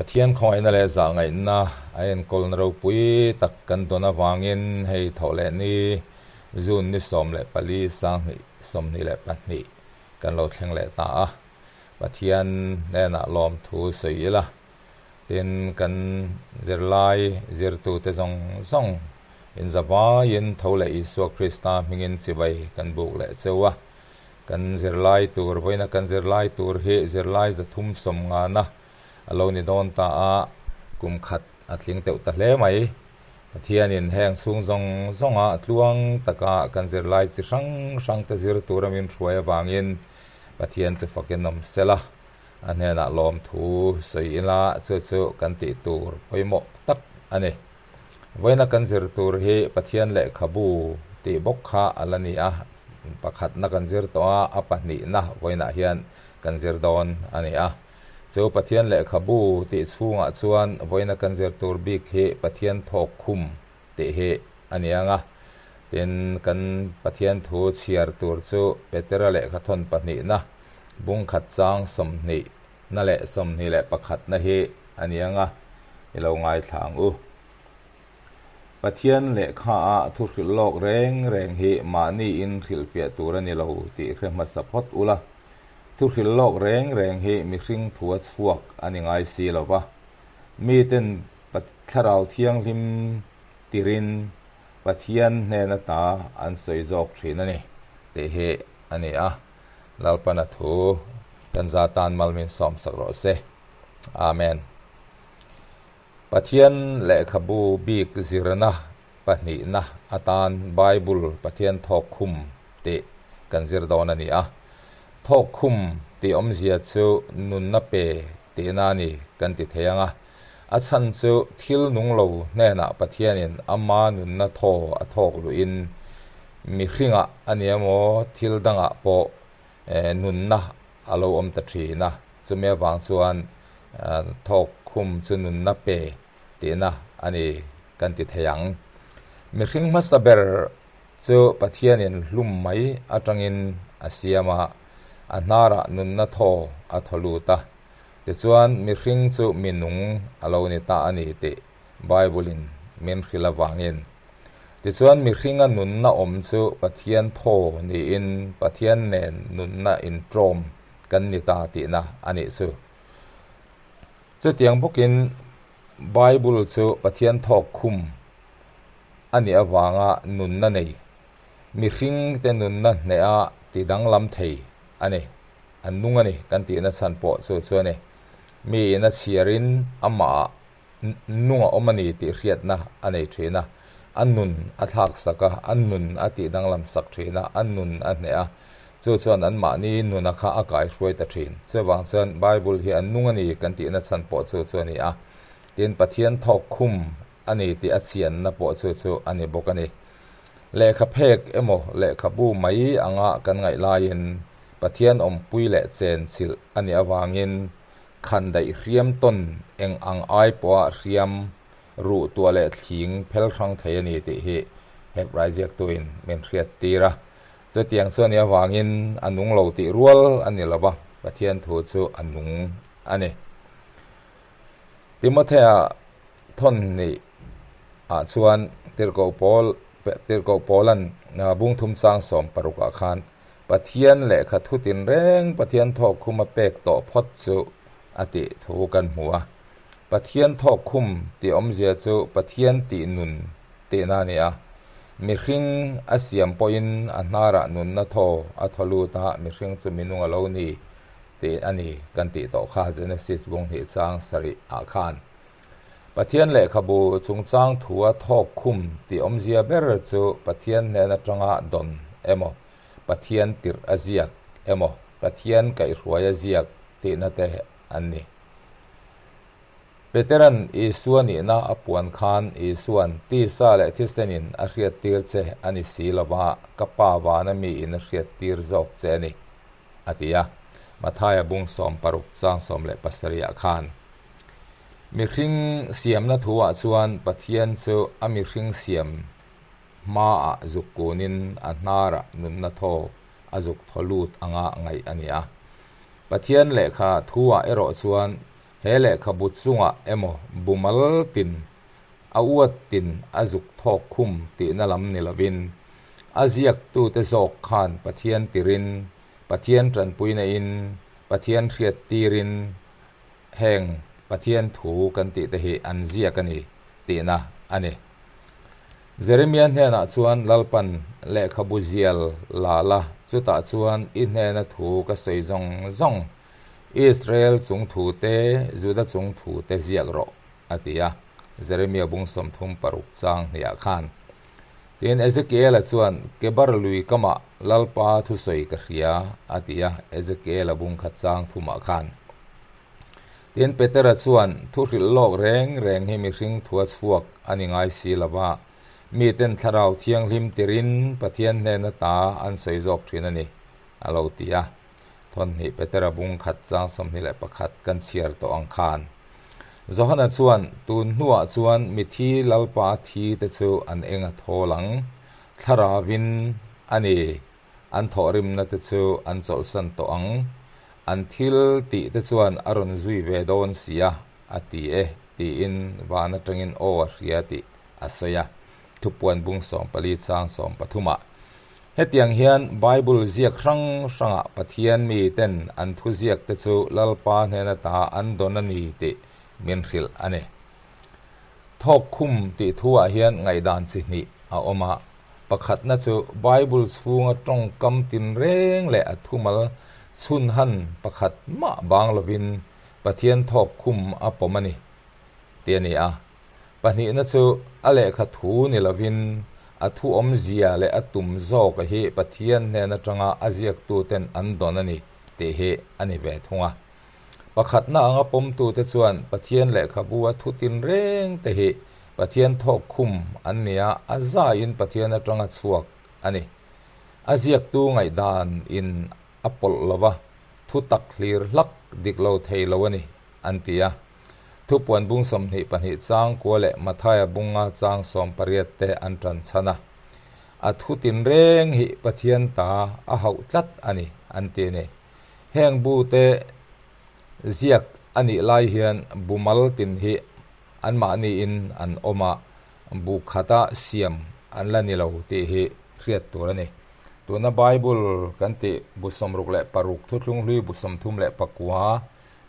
Pathian khawngaihna leh zahngaihna a enkawlna ropui tak kan dawn avangin hei thawh leh ni June ni 14 2022 kan lo thleng leh ta a. Pathian hnenah lawmthu sawi ila, tin kan zirlai zirtute zawng zawng inzavaiin tho leh Isua Krista hmingin chibai kan buk leh cheu a. Kan zirlai tur, vawiina kan zirlai tur hi zirlai 350na a lo ni dawn ta a, kum khat a tling teuh ta hle mai. Pathianin heng chhung zawng zawnga tluang taka kan zirlai chi hrang hrangte zir tura min hruai avangin Pathian chu fakin awm sela, a hnenah lawmthu sawi ila chu chu kan tih tur pawimawh tak a ni. Vawiina kan zir tur hi Pathian lehkhabu tih bawk kha a la ni a, pakhatna kan zir tawh a, a pahnihna vawiinah hian kan zir dawn a ni a. Chu Pathian lehkhabu tih chhungah chuan vawiina kan zir tur bik hi Pathian thawk khum tih hi a ni ang a. Tin, kan Pathian thu chhiar tur chu Petera lehkhathawn pahnihna, bungkhat chang 20 na leh 21 na hi a ni ang a, i lo ngaithla ang u. Pathian lehkha a thu hrilh lawk reng reng hi mahni in hrilhfiah tur a ni lo tih hre hmasa phawt ula. Thu hrilh lawk reng reng hi mihring thua chhuak a ni ngai si lo va. Miten Thlarau Thianghlim tirin Pathian hnen ata an sawi zawk thin a ni tih hi a ni a. Lalpana thu kan za tan mal min sawmsak rawh se. Amen. Pathian lehkhabu bik zirna pahnihna atan Bible Pathian thawk khum tih kan zir dawn a ni a. Thawk khum tih awmzia chu nunna pe tihna a ni kan ti thei ang a. A chhan chu thil nung lo hnenah Pathianin ama nunna thaw a thawk luhin mihringah a ni emaw thil dangah pawh nunna a lo awm ta thin a. Chumi avang chuan thawk khum chu nunna pe tihna a ni kan ti thei ang. Mihring hmasa ber chu Pathianin hlum mai atangin a siam a, a hnarah nunna thaw a thaw lut a. Tichuan mihring chu mi nung a lo ni ta a ni tih Bible-in min hrilh avangin. Tichuan mihringa nunna awm chu Pathian thaw niin Pathian nen nunna intrawm kan ni ta tihna a nih chu. Chutiang bawkin Bible chu Pathian thawk khum a nih avanga nunna nei, mihringte nunna hneha ti danglam thei a ni, a nung a ni kan tihna chhan pawh chu chu a ni. Miin a chhiarin amahah nung a awm a ni tih hriatna a nei thin a, a nun a thlak sak a, a nun a tih danglam sak thin a, a nun a hneh a, chu chuan anmahni nuna kha a kaihruai ta thin. Chuvang chuan Bible hi a nung a ni kan tihna chhan pawh chu chu a ni a, tin Pathian thawk khum a ni tih a chianna pawh chu chu a ni bawk a ni. Lehkha phek emaw lehkhabu mai anga kan ngaih laiin Pathian awmpui leh chenchilh a nih avangin Khan daih hriam tawn eng ang ai pawha hriam ruh tuah leh thling phel hrang thei a ni tih hi Hebrai ziaktuin min hriat tir a. Chutiang chuan i avangin a nung lo tih rual a ni lo va, Pathian thu chu a nung a ni. Timothea thawn nih ah chuan Tirhkoh Paul Tirhkoh Paulan bung thum chang 16 ah khan Pathian lehkha thu tinreng Pathian thawk khum a pek tawh phawt chu a tih thu kan hmu a. Pathian thawk khum tih awmzia chu Pathian tih nun tihna a ni a. Mihring a siam pawhin a hnarah nunna thaw a thaw lut a, mihring chu minung a lo ni tih a ni kan tih tawh kha Genesis bung hnih chang sarih ah khan. Pathian lehkhabu chungchang thua thawk khum tih awmzia ber chu Pathian hnen atanga dawn emaw, Pathian tirh a ziak emaw, Pathian kaihhruai a ziak tihna te an ni. Peteran Isua nihna a puan khan Isuan tisa leh thisenin a hriattir che a ni si lova, ka Pa vana miin a hriattir zawk che a ni, a ti a. Mathaia bung 16 chang 17 ah khan. Mihring siamna thuah chuan Pathian chu a mihring siam hmaah zuk kunin a hnarah nunna thaw a zuk thaw lut anga ngaih a ni a. Pathian lehkha thuah erawh chuan He lehkhabu chungah emaw bumal tin a uat tin a zuk thawk khum tihna lam ni lovin, a ziaktute zawk khan Pathian tirin, Pathian tanpuina in, Pathian hriat tirin heng Pathian thu kan tih te hi an ziak a ni tihna a ni. Jeremia hnenah chuan Lalpan lehkhabu zial la la, chutah chuan i hnena thu ka sawi zawng zawng, Israel chung thu te, Juda chung thu te ziak rawh, a ti a, Jeremia bung 36 chang hniah khan. Tin, Ezekiela chuan, Kebar lui kamah Lalpa thusawi ka hria, a ti a, Ezekiela bung khat chang thumah khan. Tin, Petera chuan, Thu hrilh lawk reng reng hi mihring thua chhuak a ni ngai si lo va, miten Thlarau Thianghlim tirin Pathian hnena ta an sawi zawk thin a ni, a lo ti a. Thawnhnih Petera bung khat chang 21 kan chhiar tawh ang khan. Johana chuan, Tun hnuah chuan mithi Lalpa thi te chu an eng a thawl ang, Thlaravin a ni, an thawhrimna te chu an chawlhsan tawh ang, an thil tih te chuan a rawn zui ve dawn si a, a ti e, tiin van atangin aw a hria tih a sawi a, Thupuan bung 14 chang 13 ah. Hetiang hian Bible ziak hrang hrangah Pathian miten an thu ziak te chu Lalpa hnena ta an dawn a ni tih min hrilh a ni. Thawk khum tih thuah hian ngaihdan chi hnih a awm a. Pakhatna chu Bible chhunga tawngkam tinreng leh a thumal chhunhan pakhat mah bang lovin Pathian thawk khum a pawm a ni tih a ni a. Pahnihna chu a lehkha thu ni lovin a thu awmzia leh a tum zawk a hi Pathian hnen atanga a ziaktuten an dawn a ni tih hi a ni ve thung a. Pakhatna anga pawmtute chuan Pathian lehkhabu a thu tinreng te hi Pathian thawk khum an ni a, a zaiin Pathian atanga chhuak a ni. A ziaktu ngaihdan in a pawlh lo va, thu tak hlir hlak dik lo thei lo a ni, an ti a. Thupuan bung 22 chang kua leh Mathaia bunga chang 18 te an tan chhan a. A thu tinreng hi Pathian ta a hauh tlat a ni, an ti a ni. Heng bu te ziak a nih lai hian bu mal tin hi anmahniin an awm a, bu khata siam an la ni lo tih hi hriat tur a ni. Tuna Bible kan tih bu 66 thuthlung hlui bu 39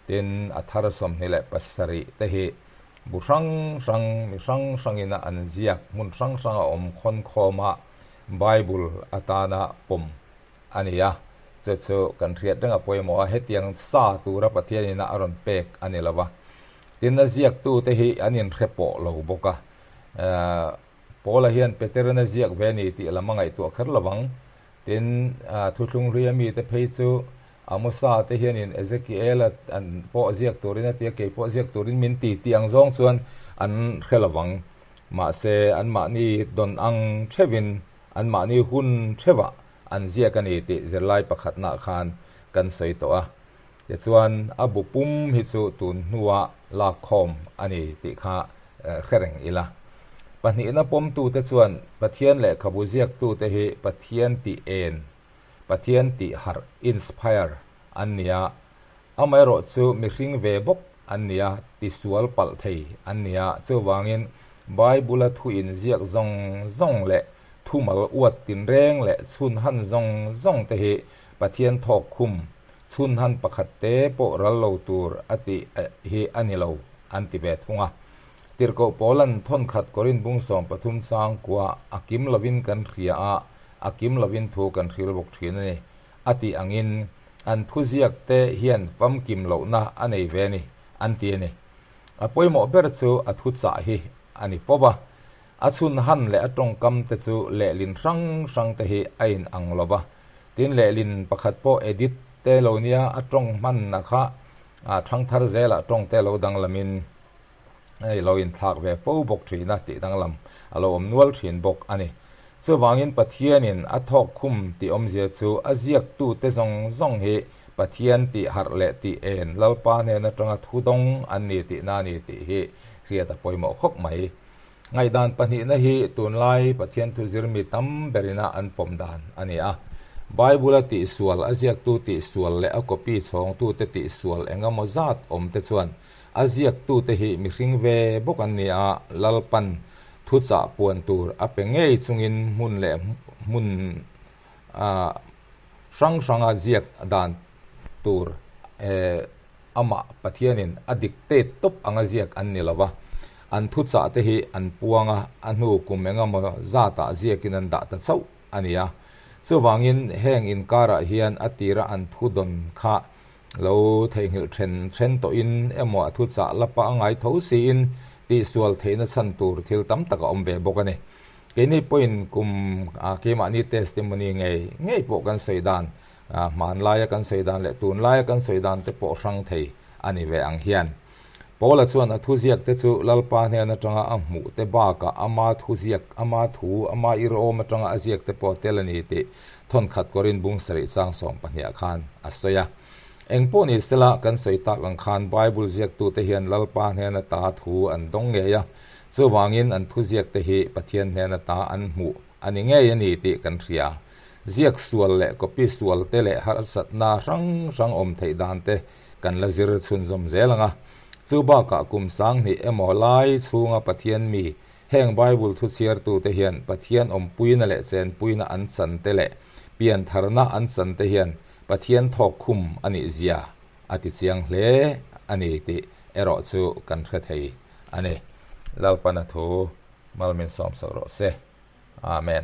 tin a thar 27 te hi bu hrang hrang mi hrang hrangina an ziak hmun hrang hrang a awm khawn khawm a Bible atana pawm a ni a, chu chu kan hriat reng a pawimawh a, hetiang sa tura Pathianina a rawn pek a ni lo va. Tin, a ziaktute hi an inhre pawh lo bawk a. Paula hian Peteran a ziak ve a ni tih lam a ngaihtuah kher lo vang. Tin, Thuthlung hluia mite phei chu Amosa te hianin Ezekiela an pawh ziak turin a ti a, kei pawh ziak turin min ti tih ang zawng chuan an hre lo vang. Mahse, anmahni dawn ang theuhin Anmahni hun theuhah an ziak a ni tih zirlai pakhatnaah khan kan sawi tawh a. Tichuan, a bu pum hi chu tun hnua lakkhawm a ni tih kha hre reng ila. Pahnihna pawmtute chuan Pathian lehkhabu ziaktute hi Pathian tih en, Pathian tih harh, inspire, an ni a. Amaherawh chu mihring ve bawk an ni a, tisual palh thei an ni a, chuvangin Bible-a thu inziak zawng zawng leh thumal uat tinreng leh chhunhan zawng zawng te hi Pathian thawk khum chhunhan pakhat te pawh ral lo tur a tih hi a ni lo an ti ve thung a. Tirhkoh Paula'n thawnkhat Korin bung 13 chang kua a kim lovin kan hria a, a kim lovin thu kan hril bawk thin a ni a tih angin An thuziak te hian famkim lohna a nei ve a ni, an ti a ni. A pawimawh ber chu a thuchah hi a ni fo va. A chhun han leh a tawngkam te chu lehlin hrang hrang te hi a in ang lo va. Tin, lehlin pakhat pawh edit te lo nia a tawng hmanna kha a thangthar zelah tawng te lo danglamin hei lo inthlak ve fo bawk thin a tih danglam a lo awm nual thin bawk a ni. Chuvangin Pathianin a thawk khum tih awmzia chu a ziaktute zawng zawng hi Pathian tih harh leh tih en Lalpa hnen atanga thu dawng an ni tihna a ni tih hi hriat a pawimawh khawp mai. Ngaihdan pahnihna hi tunlai Pathian thu zirmi tam berina an pawm dan a ni a. Bible-a tihsual, a ziaktu tihsual leh a copy chhawngtute tihsual engemaw zat awmte chuan. A ziaktute hi mihring ve bawk an ni a, Lalpan thuchah puan tur a pe ngei chungin hmun leh hmun hrang hranga ziak dan tur amah Pathianin a dictate tawp anga ziak an ni lo va, an thuchah te hi an puang a, a hnu kum engemaw zatah ziakin an dah ta chauh a ni a. Chuvangin heng inkarah hian a tira an thu dawn kha lo theihnghilh then then tawhin emaw a thuchah la pah a ngai tho siin tihsual theihna chhan tur thil tam tak a awm ve bawk a ni. Keini pawhin kum keimahni testimony ngei ngei pawh kan sawi dan, hmanlaia kan sawi dan leh tunlaia kan sawi dan te pawh hrang thei a ni ve ang hian. Paula chuan a thuziak te chu Lalpa hnen atanga a hmuh te bakah ama thuziak, ama thu, ama irhawm atanga a ziak te pawh tel a ni tih thawnkhat Korin bung sarih chang sawm pahniah khan a sawi a. Eng pawh ni sela kan sawi tak ang khan Bible ziaktute hian Lalpa hnen ata thu an dawng ngei a, chuvangin an thuziak te hi Pathian hnen ata an hmuh a ni ngei a ni tih kan hria. Ziak sual leh copy sual te leh harsatna hrang hrang awm theih dan te Kan la zir chhunzawm zel ang a. Chu bakah kum sanghnih emaw lai chhunga Pathian mi, heng Bible thu chhiartute hian Pathian awmpuina leh chenpuina an chan te leh piantharna an chan te hian Pathian thawk khum a nih zia a ti chiang hle a ni tih erawh chu kan hre thei a ni. Lalpana thu mal min sawmsak rawh se. Amen.